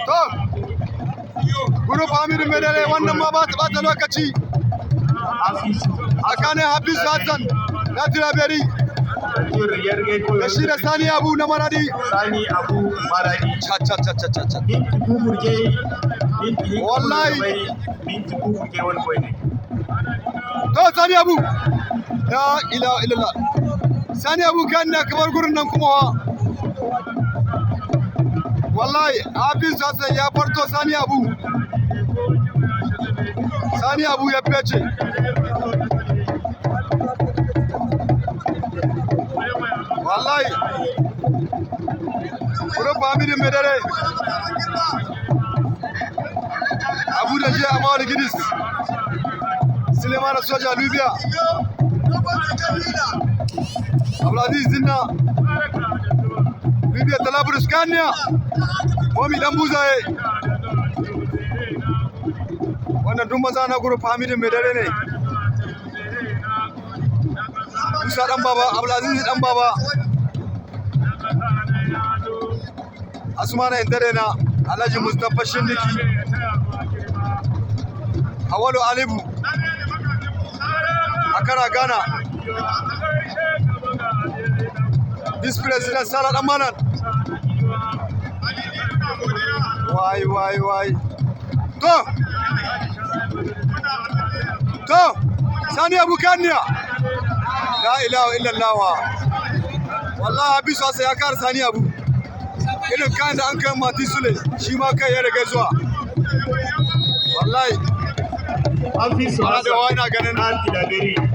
To, group Hamidu Medere, wannan ma ba ta bata lokaci. Tsakanin Hafizu Hassan na Tiraberi da shi da Sani Abu na Maradi. Sani Abu Maradi. Cha cha cha cha cha cha. Minti gugurge, minti hinka. Wallahi. Minti gugurge wani boy ne. To, Sani Abu. La ilaha illallah. Sani Abu kan na kamar gurin nan kuma wa. Wallahi Hafizu Hassan ya farto Sani Abu. Sani Abu ya fece. Wallahi. Gurin Hamidu Medere. Abu da shi amma wani gidis. Suleiman Soja Libya. Abdulaziz Zinna. Libya Talaburus Kanya. Momi dan buzaye. Wannan duk maza na group Hamidu Medere ne. Musa dan baba, Abdulaziz dan baba. Asmana Indare na Alhaji Mustapha Shindiki. Awalu Alibu. Akara Ghana. Vice President Sala Damanan. Wai wai wai. To. To. Sani Abu Kanya. La ilaha illallah. Wallahi Hafizu Hassan ya kara Sani Abu. Irin kayan da an kai Mati Sule shi ma kai ya riga zuwa. Wallahi. Hafizu Ana da Hassan ina ganin na Tilaberi.